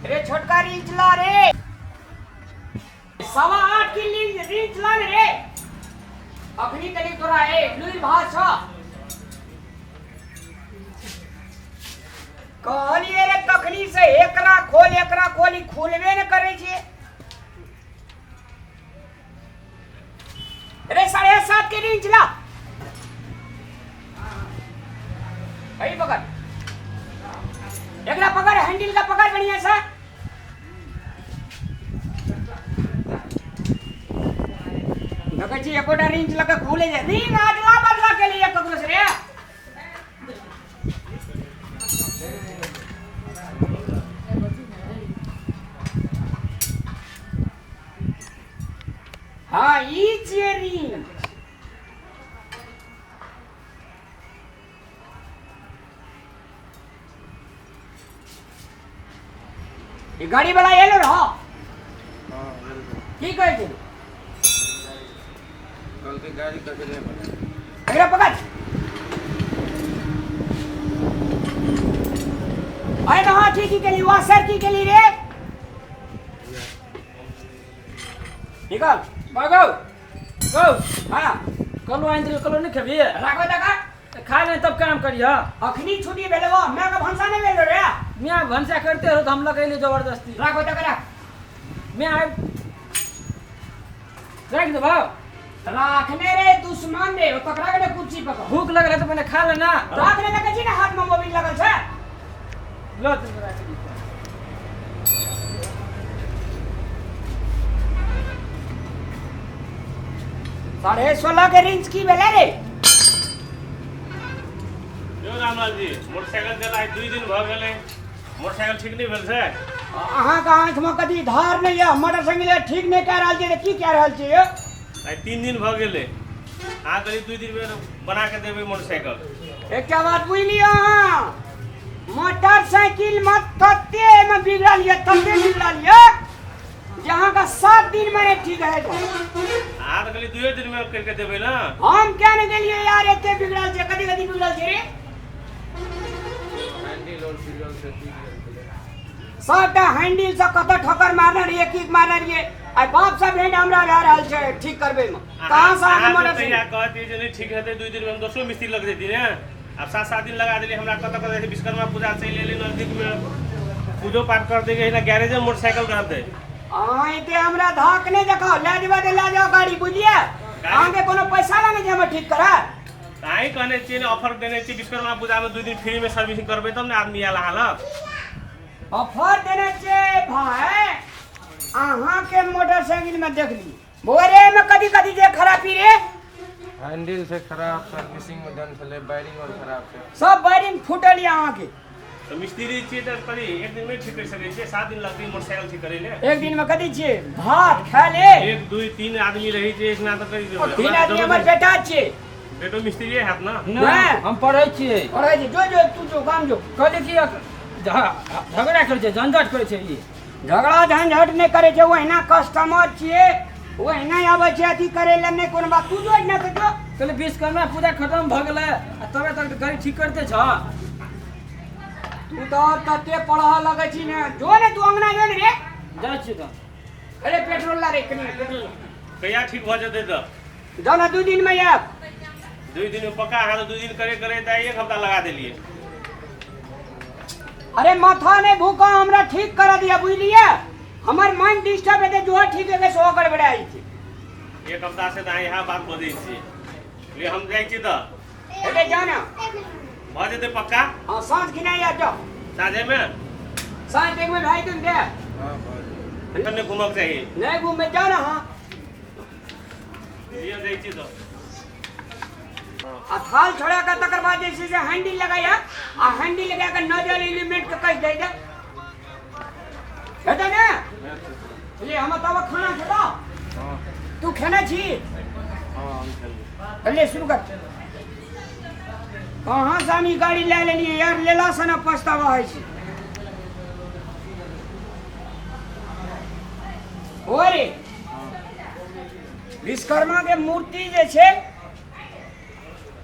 रे छोटका रिंच ला रे, 8.25 की रिंच ला रे। अखनी कनी तोरा ए लुइर भात छ कहलिए रे तखनी से एकरा खोल एकरा खोल, ई खोलबे ने करे छे। अरे 7.5 के रिंच ला, भाई पकड़ एकरा, पकड़ हैंडल का पकड़ बढ़िया से। देखै छी एकोटा रिंच लऽ कऽ खुले जाय, रिंग अदला बदला के लिए ककरो से रे। हाँ ई छियै रिंग। ई गाड़ी वाला एलो रहो। हाँ, बिल्कुल। की कहै छै? कहलकै गाड़ी कथी नहि बना। एकरा पकड़। अरे कहाँ ठीक की केली, वाशर की केली रे? निकल। बागौ गौ। हाँ। कलो आनि देलियौ, कलो नहि खेबही? राखो तका। तऽ खा ले तब काम करिह। अखनी छुट्टी भेलौ, मैं के भनसा नहि भेलो रे। मियाँ भनसा करते रहो तऽ हम लगेलियै जबरदस्ती। राखो तका राख। मैं आबि राखि देबौ। राखने रे दुश्मन रे, ओ तकरा के कुर्सी पकड़। भूख लगल है तऽ पहिने खा ले ना। राखने लगै छी ने, हाथ में मोबाइल लगल छै। लो तऽ राखि दी। 16.5 के रिंच की भेलै रे? यौ रामलाल जी, मोटरसाइकिल देला आइ 2 दिन भऽ गेलै, मोटरसाइकिल ठीक नहि भेल छै? अहाँके आँखिमे कथी धार नहि यऽ? मोटरसाइकिल ठीक नहि कए रहल छियै तऽ की कए रहल छियै यौ? आइ 3 दिन भऽ गेलै, अहाँ कहलियै 2 दिनमे बना कऽ देबै मोटरसाइकिल। एकटा बात बुझि लिअ अहाँ, मोटरसाइकिलमे तते एहिमे बिगड़ल यऽ, तते बिगड़ल यऽ जे अहाँके 7 दिनमे नहि ठीक हैत। अहाँ तऽ कहलियै 2 दिनमे करि कऽ देबै ने। हम किया नहि गेलियै यार, एते बिगड़ल छै। कथी कथी बिगड़ल छै रे? हैंडल और बिगड़ल छै, टूटि गेल छलै। सबटा हैंडल से कतऽ ठोकर मारने रहियै, किक मारने रहियै, आइ बाप से भेंट हमरा भए रहल छै ठीक करबै मे। कहाँ से अहाँके अहाँ मोटरसाइकिल कहतियै जे नहि ठीक हेतै 2 दिनमे, हम दोसरो मिस्त्री लग जैती ने। आब 7-7 दिन लगा देलियै हमरा। कतऽ कतऽ विश्वकर्मा पूजा चलि एलै नजदीकमे, पूजो पाठ करतै कि गैरेजे मोटरसाइकिल रहतै। अहाँ एते हमरा धाक नहि देखाउ, लए जेबै तऽ लए जाउ गाड़ी, बुझलियै? अहाँके कोनो पैसा लगै छै हमर ठीक करत? अहीं कहने छियै ने, ऑफर देने छियै विश्वकर्मा पूजामे 2 दिन फ्रीमे सर्विसिंग करबै तब ने आदमी आयल अहाँ लग। ऑफर देने छियै भाय अहाँके मोटरसाइकिलमे, देख ली बोरे में कथी कथी जे खराबी रे? हैंडल छै खराब, सर्विसिंग में डन छलै, वायरिंग और खराब छै। सब वायरिंग फूटल यऽ अहाँके। तऽ मिस्त्री छियै तऽ कथी एक दिन नहि ठीक करि सकै छियै? 7 दिन लगतै मोटरसाइकिल ठीक करै लए। एक दिन में कथी छियै भात खा ले। 1 2 3 आदमी रहै छै एकना तऽ करि देबै। 3 आदमी हमर बेटा छियै। बेटो मिस्त्रीए हैत ने? नहि, हम पढ़ै छियै। पढ़ै छियै। जो जो तू जो गाम जो। कहलियै कि झगड़ा करै छै, झंझट करै छै ई। झगड़ा झंझट नहि करै छै, ओहिना कस्टमर छियै, ओहिना आबै छै अथी करै लए, नहि कोनो बात। तू जो एहिना से जो। कहलियै विश्वकर्मा पूजा खतम भऽ गेलै आ तबे तक गाड़ी ठीक करते छ। तू तऽ तते पढ़ऽ लगै छी ने, जो ने तू अंगना जो ने रे। जाइ छियै तऽ। अरे पेट्रोल ला रे, कनि पेट्रोल ला। कहिया ठीक भऽ जेतै तऽ? जाउ ने 2 दिन में आयब। 2 दिन में पक्का? अहाँ तऽ 2 दिन करे करे तऽ 1 हफ्ता लगा देलियै। अरे माथा नहि भूखा, हमरा ठीक करा दिया, बुझलियै? हमर मन डिस्टर्ब हेतै, जो ठीक हेतै सेहो गड़बड़ा छै। 1 हफ्ता से तऽ अहाँ इएह बात बजै छियै। ले हम जाइ छी तऽ। हेतै, जाउ ने। भऽ जेतै पक्का? हाँ, साँझ खिना आयब जाउ। साँझेमे? साँझ तक में भाई तुम दे। हाँ, भऽ जेतै। एखन नहि घूमक चाही। नहि घूमबै, जाउ ने। हाँ। लिअ जाइ छी तऽ। आ थाल छोड़ा के तकर बाद जे छै से हैंडल लगाया आ हैंडल लगा के नजल एलिमेंट के कहि दै दे हेतै ने? ले हम तब खाना खेबा। हाँ। तू खेने छी? हाँ, हम खेलियै। ले शुरू कर। कहाँ से हम ई गाड़ी ले लेलियै यार, लेला से ना पछतावा होइ छै। ओरे विश्वकर्मा के मूर्ति जे छै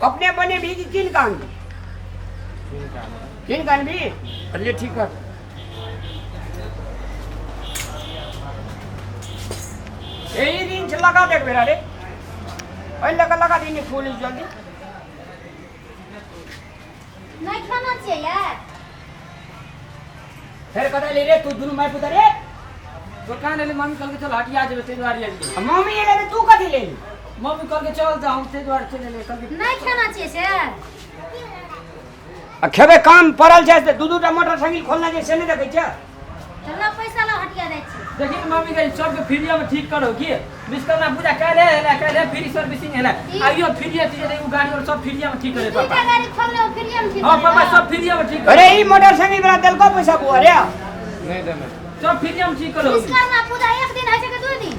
अपने बनेबही कि कीन कऽ आनबही? कीन कऽ आनबही? ले ठीक कर। यही रिंच लगा देख बेरा रे, एहि लगा लगा दी ने खोली जल्दी। नहीं खाना चाहिए यार। फेर कतऽ ले रे तू दुनू माय पुत रे? दोकान एलै मम्मी कहलकै चल हटिया जेबै ताहि दुआरे एलियै। आ मम्मी एलै तऽ तू कथी लेली? मम्मी कहलकै चल तऽ हम ताहि दुआरे चलि एलियै, कहलकै नहीं खाना चाहिए से। आ खेबै काम पड़ल छै से दू दू टा मोटरसाइकिल खोलना छै से नहि देखै छै? चल पैसा ला हटिया जाइ छी। देखी ने मम्मी के सबके फ्रीए में ठीक करो की विश्वकर्मा पूजा काल्हि एलै, काल्हि फ्री सर्विसिंग एलै, आइयो फ्रीए चीज एलै, उ गाड़ी और सब फ्रीए में ठीक करे दूटा पापा। गाड़ी खोलले फ्रीए में ठीक। हां पापा सब फ्रीए में ठीक करो। अरे ई मोटरसाइकिल वाला देलको पैसा बुआ रे? नहीं देने। सब फ्रीए में ठीक करो। विश्वकर्मा पूजा एक दिन होइ छै कि दू दिन?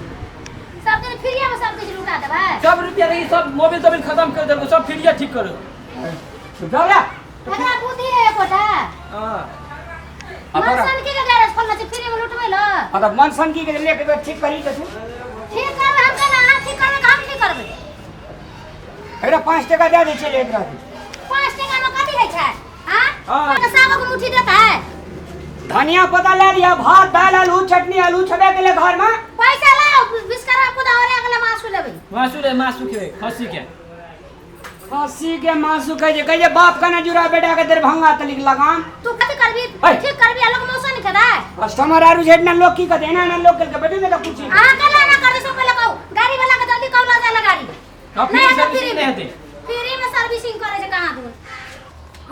सब दिन फ्रीए में सब किछु लुटा देबै। सब रुपया रही सब मोबिल तोबिल खत्म कर देलको, सब फ्रीए ठीक करो। जाऊ रे। एकरा बुद्धि है एकोटा। हां मनसन के गैरेज खोलने छै फ्री में लुटबै ल। हां तऽ मनसन की के लेके ठीक करी दे तू। ठीक करबै हम केना? अहाँ ठीक करबै कि हम ठीक करबै? एकरा 5 टका दए दै छै एकरा। 5 टका में कथी होइ छै? हां हाँ। सागो के मुट्ठी देता है। धनिया पत्ता ले लिया, भात दाल आलू चटनी आलू छबे के ले घर में। पैसा लाओ विश्वकर्मा पूजा हो अगला मासु लेबै। मासु रे मासु खेबै खस्सी के। खस्सी के मासु कहे जे कहे जे बाप का ना जुड़ा बेटा के दरभंगा तलिक लगाम। तू कथी करबी? ठीक करबी आ लोग मौसा नहीं खेदा। कस्टमर आरु जेठ ना लोग की कहते एना ना लोग के बैठे ना कुछ। अहाँ के ना कर दे सब पहले कहू गाड़ी वाला के जल्दी कहू ला जाला गाड़ी। फ्री सर्विसिंग नहीं हेतै। फ्री में सर्विसिंग करे छै कहां दूर?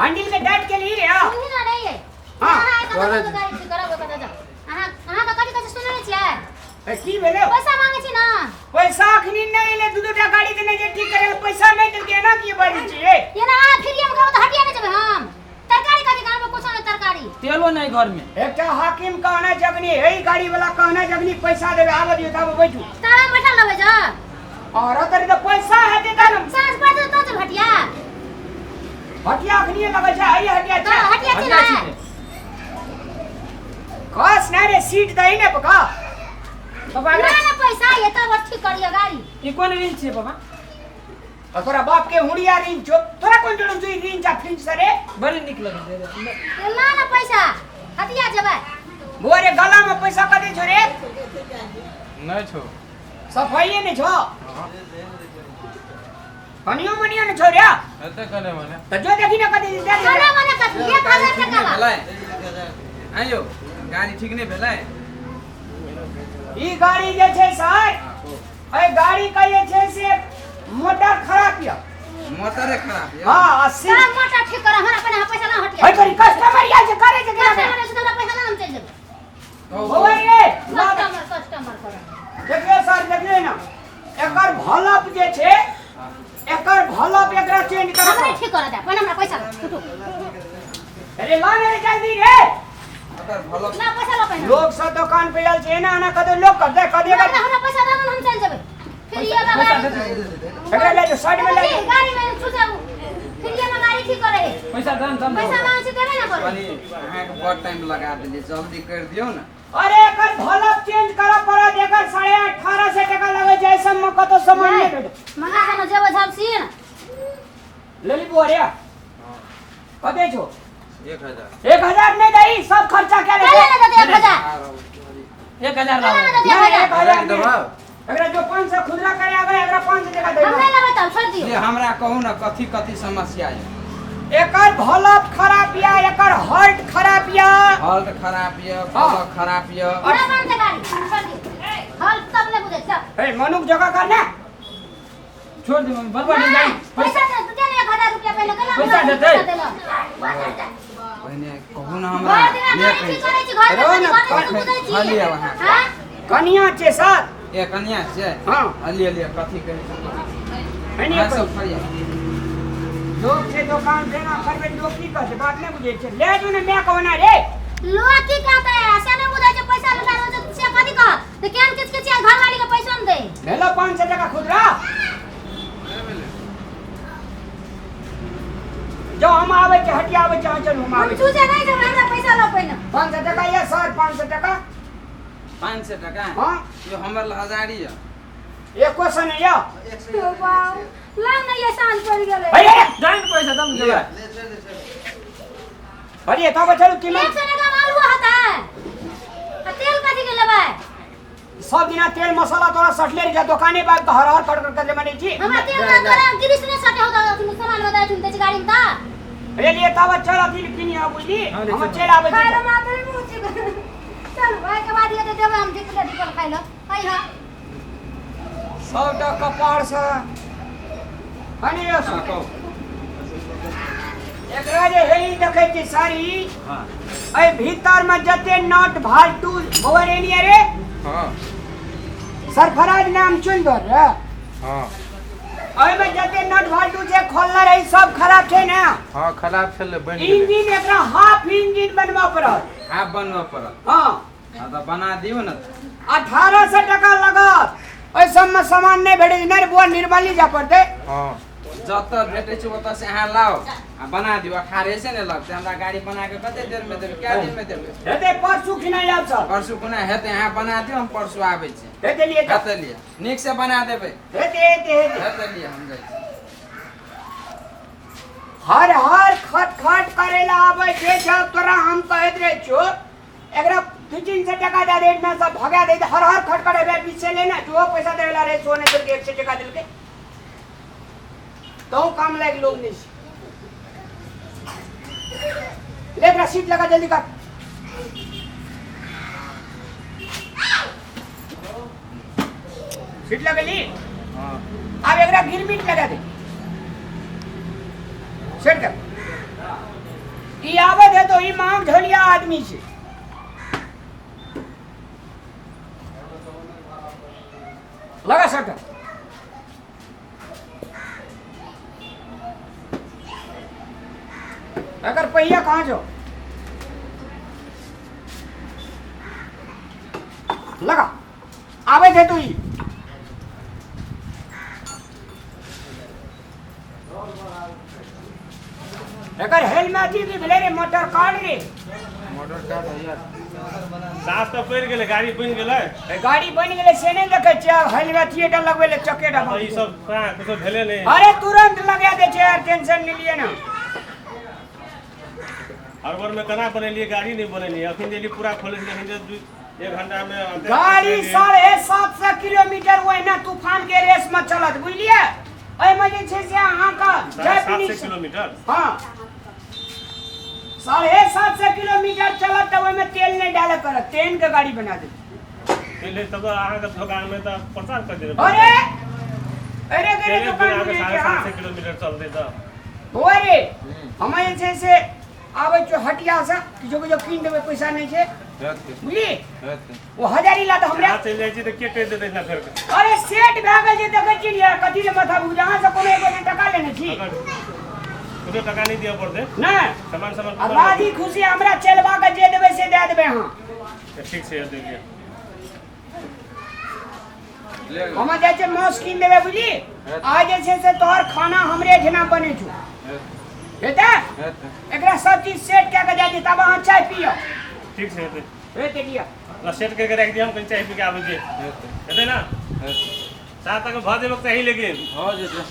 हैंडल के टाइट के लिए रे। सुनही ना नहीं है। हां अहाँ के गाड़ी ठीक करब ओकर जा। अहाँ अहाँ के कथी कथी सुनने छियै? ए की भेलै? पैसा मांगे छी ना। पैसा अखनी नहीं एलै, दू दू टा गाड़ी देने जे ठीक करे पैसा नहीं देलकै एना की बाजै छियै? एना अहाँ फ्री में करब तऽ हटिया नहि जेबै हम। तरकारी कथी घर में कुछो नहीं तरकारी। तेलो नहीं घर में। एकटा हाकिम कहना जगनी हे गाड़ी वाला कहना जगनी पैसा देबे आबे दियो तब बैठू। तारा बैठल रहबै जा। और तरी तऽ पैसा हेतै तब साँझ पड़तै तऽ चल हटिया। हटिया अखनी लगै छै हई हटिया छै। हां हटिया छै ना। कस ना रे सीट दही ने पका। पापा ना ना पैसा ये तब ठीक करियो गाड़ी। ई कोन ऋण छियै पापा? तोरा बाप के हुड़िया ऋण छो, तोरा कोन जोड़म जो ऋण जा फिन सरे? बड़ी निक लगै छै। ला ना पैसा हटिया जेबै। बोरे गला में पैसा कदे छो रे? नहीं छो। सफाई नहीं छो। कनियो मनियो नहीं छो रे। एते कने मने त जो देखी ना कदे दे दे। कने मने कथी 1000 टका ला। भेलै आइयो गाड़ी ठीक नहीं भेलै? ई गाड़ी जे छै सर, ए गाड़ी का जे छै से मोटर खराब या। मोटरे खराब या। हां 80 सब मोटर ठीक कर हमरा अपने पैसा ना हटिया। है करी कस्टमर या जे करे जे कस्टमर से हमरा पैसा ना हम चल जेबै। होवे रे कस्टमर कस्टमर कर। देखियो सर देखियो ना एकर भलप जे छै एकर भलप एकरा चेंज कर। हमरा ठीक कर दे पहिले हमरा पैसा उठो। अरे ला ने जल्दी रे। एकर भलप ना पैसा ला पहिले। लोग सब दुकान पे आयल छै एना एना कदे लोग कर दे कदे हमरा पैसा दे हम चल जेबै। फिर ये गाड़ी एकरा ले जो साइड में ले गाड़ी में छुटाऊ। फिर ये गाड़ी ठीक करे पैसा दम दम पैसा मांगे छै देबे ना करे। अहाँ के बहुत टाइम लगा देली जल्दी कर दियो ना। अरे एकर भलप चेंज करा पड़त, एकर 1850 टका लगे छै सब में कतो सामान नहीं भेटत। मंगा के न जेबै झपसी न। लेली बुआ रे कते छो? 1000। 1000 नहीं दई सब खर्चा के ले। ले दे 1000। 1000 लाओ। 1000 दबाओ। एकरा जो 500 खुदरा करे आवे एकरा 500 टका दे। हमरा लेबै तब छोड़ दियो। ये हमरा कहू ना कथी कथी समस्या है? एकर भलप खराब या एकर हॉल्ट खराब या। हॉल्ट खराब या भलप खराब या। ना बनते गाड़ी छोड़ दियो। हॉल्ट तब ले बुझे सब। ए मनुक जगह कर ना छोड़ दे मम्मी बलबा नहीं जाई। पैसा दे दे 1000 रुपया पहिले केना पैसा देतै? पहिने कहू ना हमरा ले करै छी घर में खाली आब अहाँ। हां कनिया छै सर। ए कनिया छै? हां अलिए अलिए कथी कहै छै? कनिया सब फरिया लोग छै दुकान देना करबे लोग की कहते बात नहीं बुझे छै। ले जो ने मैं कहना रे लोग की कहते ऐसे नहीं बुझे छै पैसा लुटा रहल छै से कथी कह त केन किछ किछ घर वाली के पैसा न दे। भेलो 500 टका खुदरा जो हम आवे छै हटिया आवे छै चलू हम आवे। चूजे नहीं जब हमरा पैसा लो पहिने। 500 टका ये सर 500 टका। 500 टका? हां यो हमर हजारी है। एको सौ नहीं यो। ला ना ये साँझ पड़ गेलै। अरे जाइन पैसा दम जेबै। अरे तब चलू कीमत 100 टका आलू होता है आ तेल कथी के लेबै? सब दिना तेल मसाला तोरा सटले रह जा दुकाने बाप के हर हर खड़ खड़ कर माने छी। हमरा तेल ना तोरा गिरीश ने सटे हो त सामान बताए तुम ते गाड़ी में ता रे लिए तब चल अथी किनी आ बुझली, हम चल आबै छी। खाय ला मात्र मुंह छी। चल भाई के बाद ये देबै हम जितले दीपल खाय ला खाइ हा। सबटा कपार से हनी यो एकरा जे हे ई देखै छी सारी। हां एहि भीतर में जते नट भाल्टू बौआ रे नियर रे। हां सरफराज नाम चुन दो रे। हां एहि में जते नट भाल्टू जे खोलले रही सब खराब छै ने। हां खराब छलै बनि गेलै। इंजन एकरा हाफ इंजन बनबऽ पड़त। हाफ बनबऽ पड़त। हां हां तऽ बना दियौ ने। 1800 टका लागत। ओहि सब में सामान नहीं भेटै छै ने बुआ, निर्मली जा पड़तै। हां जतऽ भेटै छै ओतऽ से अहाँ लाउ आ बना दियौ। 18 से ने लगतै हमरा गाड़ी बना के कते देर में देबै, कए दिन में देबै? हेतै परसू खिना आयब सर। परसू खुना हेतै, अहाँ बना दियौ हम परसू आबै छी। हेतै लिए तऽ। हेतै लिए, नीक से बना देबै। हेतै हेतै हेतै हेतै लिए, हम जाइ छी। हर हर खट खट करे ला आबै छै जब तोरा हम कहैत रहै छियौ एकरा 200-300 टका दए दे ना सब भगा दे। हर हर खट करे बे पीछे ले ना जो पैसा देला रे सोने देलकै 100 टका देलकै तो काम लायक लोग नहीं छै। ले एकरा सीट लगा जल्दी कर। सीट लगली। हां अब एकरा गिरमिट लगा दे सेट कर। ई आबत है तो ई मांग झोलिया आदमी छै। लगा सेट कर। अगर पहिया कहाँ जो लगा आवे थे तू ई। एकर हेलमेट भी भेलै रे मोटर कार रे। मोटर कार भैया सास तऽ पड़ि गेलै, गाड़ी बनि गेलै। गाड़ी बनि गेलै से नहि देखै छियै, आब हेलमेट थिएटर लगबै ले चकेटा तऽ ई सब कहाँ कुछो भेलै नहि। अरे तुरंत लगा दै छै यार, टेंशन नहीं लिए ना। हड़बड़ में केना बनेलियै गाड़ी नहि बनेलियै, अखन देली पूरा खोलै छलै, अखन जे 1 घंटा में गाड़ी 750 किलोमीटर ओहिना तूफान के रेस में चलत बुझलियै। एहिमे जे छै से अहाँके 750 किलोमीटर। हाँ 750 किलोमीटर चलत तऽ ओहिमे तेल नहि डालऽ पड़त, ट्रेन के गाड़ी बना देत। तेल तब अहाँके दोकान में तऽ प्रचार कर देबै। अरे अरे अरे दुकान में 750 किलोमीटर चलतै तऽ अरे हम जे छै से आबै छियौ हटिया से किछो किछो कीन देबै, पैसा नहि छै बुझली। ओ हजारी ला तऽ हमरा चलि जाइ छी तऽ के कहि देतै ना फेर। अरे सेट भए गेल जे देखै छी ने कथी ले माथा बुझ, अहाँ से कोनो एगो टका लेने छी? कुछो टका नहि दिअ पड़तै नहि। सामान सामान राजी खुशी हमरा चलबा के जे देबै से दए देबै अहाँ। ठीक छै दे दिअ। हम जाइ छियै मासु कीन देबै बुझली। आ जे छै से तोहर खाना हमरे एहिठिना बनै छौ हेतै, एकरा सब चीज सेट कए के जाइ छी तब अहाँ चाय पियौ। ठीक छै हेतै। हेतै लिअ। ला सेट करके राखि दिअ, हम कनि चाय पी के आबै छी। हेतै ना? 7 तक भऽ जेबक चाही लेकिन भऽ जेतै।